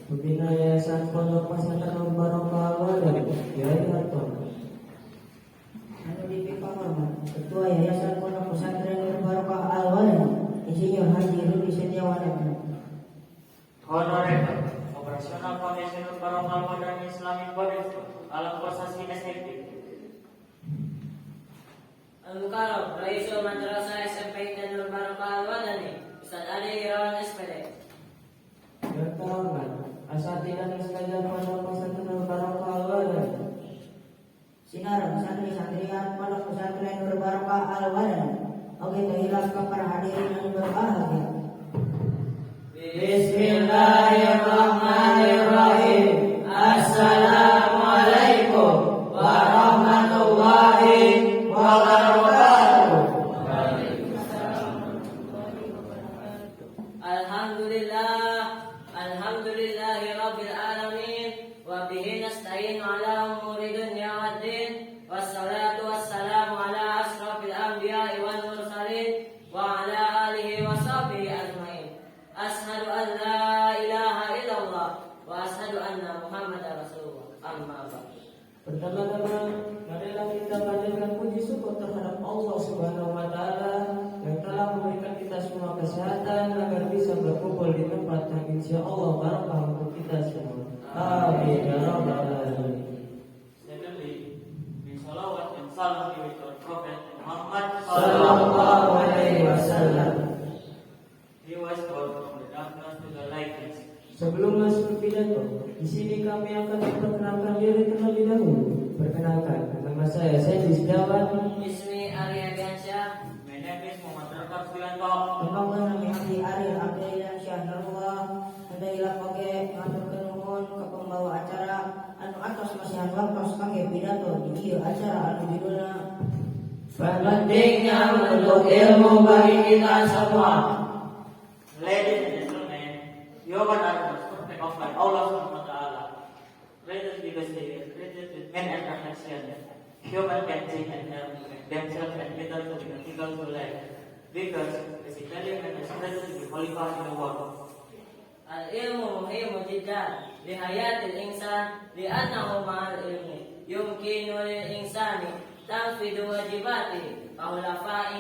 Pembina Yayasan Pondok Pesantren Nur Barokah Al-Wadani, Kiai Hartono. Anu dipikahormat Ketua Yayasan Pondok Pesantren Nur Barokah Al-Wadani, Insinyur Haji Rudi Setiawan MA. Honorable Operational Foundation Nur Barokah Al-Wadani Islamic Boarding School, Alam Kosasi SMP. Al-Mukarram, Raisul Madrasah SMP Nur Barokah Al-Wadani, Ustaz Ali Irawan SPD. Yang terhormat, Asatidah dan Ustazah Pondok Pesantren Nur Barokah Al-Wadani. Sinareng santri-santrian Pondok Pesantren Nur Barokah Al-Wadani. Oge teu hilap ka para hadirin anu berbahagia. Bismillahirrahmanirrahim. Assalamualaikum warahmatullahi wabarakatuh. Alhamdulillah, alhamdulillahi rabbil alamin, wa bihi nasta'inu ala umuri dunya waddin, wassalatu wassalamu ala asrafil anbiya'i wal mursalin, wa ala alihi wa sahbihi ajmain. Ashhadu an la ilaha illallah wa ashhadu anna Muhammadar Rasulullah. Amma ba'd. Pertama-tama, marilah kita panjatkan puji syukur terhadap Allah Subhanahu wa taala yang telah memberikan kita semua kesehatan agar bisa berkumpul di tempat yang insya Allah barakah untuk kita semua. Amin ya rabbal alamin. Secondly, may salawat and salam be with our Prophet Muhammad Sallallahu alaihi wasallam. He was born from the darkness to the lightness. Sebelum masuk ke pidato, di sini kami akan memperkenalkan diri terlebih dahulu. Perkenalkan, nama saya Sandy Setiawan. Ismi Arya Gansyah. My name is Muhammad Arfan Suyanto. Tepangkeun nami abdi Ariel Abdillah Nurullah. Teu hilap oge ngaturkeun nuhun ka pembawa acara anu atos masihan waktos kangge pidato di ieu acara anu judulna Pentingnya menuntut ilmu bagi kita semua. Ladies and gentlemen, human are the most perfect of by Allah subhanahu wa ta'ala. Created because they were created with man and perfection. Human can think and help make themselves and better to be ethical to life. Because basically man is created to be qualified in the world. العلم مهم جدا لحياة الإنسان لأنه مع العلم يمكن للإنسان تنفيذ واجباته كخلفاء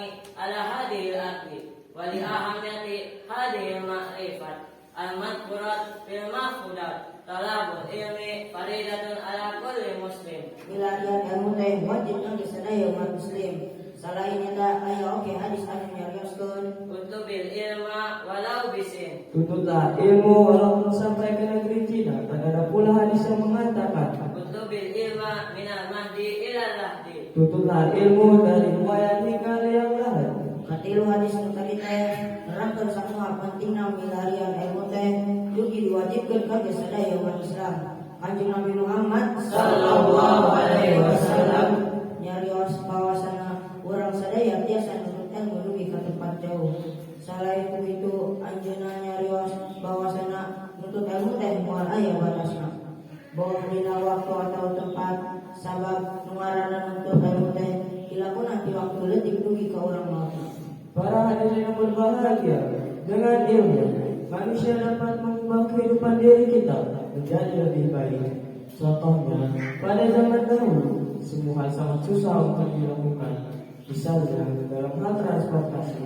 على هذه الأرض ولأهمية هذه المعرفة المذكورة في المأخوذات طلب العلم فريضة على كل مسلم. Milarian ilmu teh wajib kangge sadaya umat muslim. Salain eta aya oge hadis anu nyarioskeun اطلب العلم ولو بالصين. Tuntutlah ilmu walaupun sampai ke negeri Cina. Dan ada pula hadis yang mengatakan, اطلب العلم من المهد إلى اللحد. Tuntutlah ilmu dari buaian hingga liang lahat. Katilu hadis nu tadi teh nerangkeun sakumaha pentingna milarian ilmu teh dugi diwajibkeun kangge sadaya umat Islam. Kanjeng Nabi Muhammad Sallallahu alaihi wasallam nyarios bahwasana urang sadaya tiasa nuntut ilmu dugi ka tempat jauh. Salain ku itu anjeunna nyarios bahwasana nuntut ilmu teh moal aya batasna. Boh dina waktu atau tempat, sabab nu ngaranna nuntut ilmu teh dilakukan di waktu leutik dugi ka urang maot. Para hadirin yang berbahagia, dengan ilmu, manusia dapat mengubah kehidupan diri kita menjadi lebih baik. Contohnya, pada zaman dahulu, semua hal sangat susah untuk dilakukan. Misalnya, dalam hal transportasi,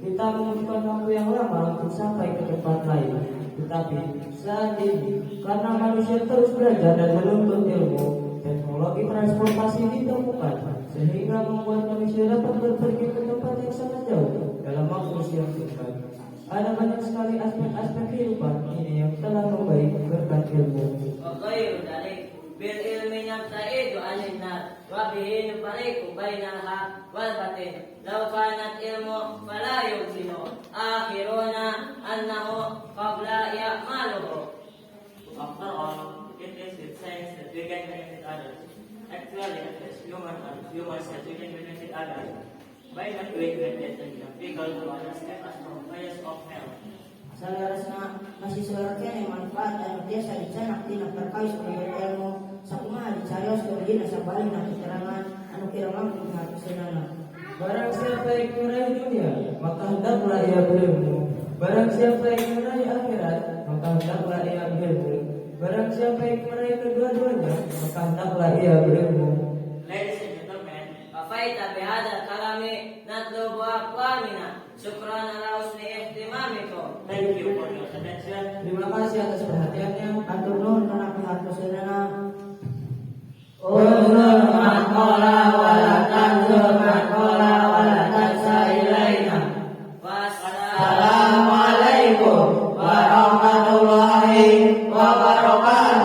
kita membutuhkan waktu yang lama untuk sampai ke tempat lain. Tetapi saat ini, karena manusia terus belajar dan menuntut ilmu, teknologi transportasi ditemukan sehingga membuat manusia dapat berpergi ke tempat yang sangat jauh dalam waktu yang singkat. Ada banyak sekali aspek-aspek kehidupan ini yang telah membaik berkat ilmu. وغير ذلك بالعلم نبتعد عن النار وبه نفرق بين الحق والباطل لو كانت علم فلا يمكن آخرون أنه قبل يعمله. After all, it is with science that we can benefit others. Actually, as human are humans that we can benefit others. By not doing bad deeds and difficult to escape us from fires of hell. Saleresna masih seueur keneh manfaat anu tiasa dicanak tina perkawis menuntut ilmu sakumaha dicarioskeun dina sabalihna keterangan anu kirang langkung perhatoseunana. Barang siapa yang meraih dunia, maka hendaklah ia berilmu. Barang siapa yang meraih akhirat, maka hendaklah ia berilmu. Barang siapa yang meraih kedua-duanya, maka hendaklah ia berilmu. Ladies and gentlemen, وفيت بهذا الكلام نطلب أقوامنا. شكرا على حسن اهتمامكم. Thank you for your attention. Terima kasih atas perhatiannya. Hatur nuhun kana pihartoseunana. انظر من قال ولا تنظر من قال ولا تنسى إلينا. والسلام عليكم ورحمة الله وبركاته.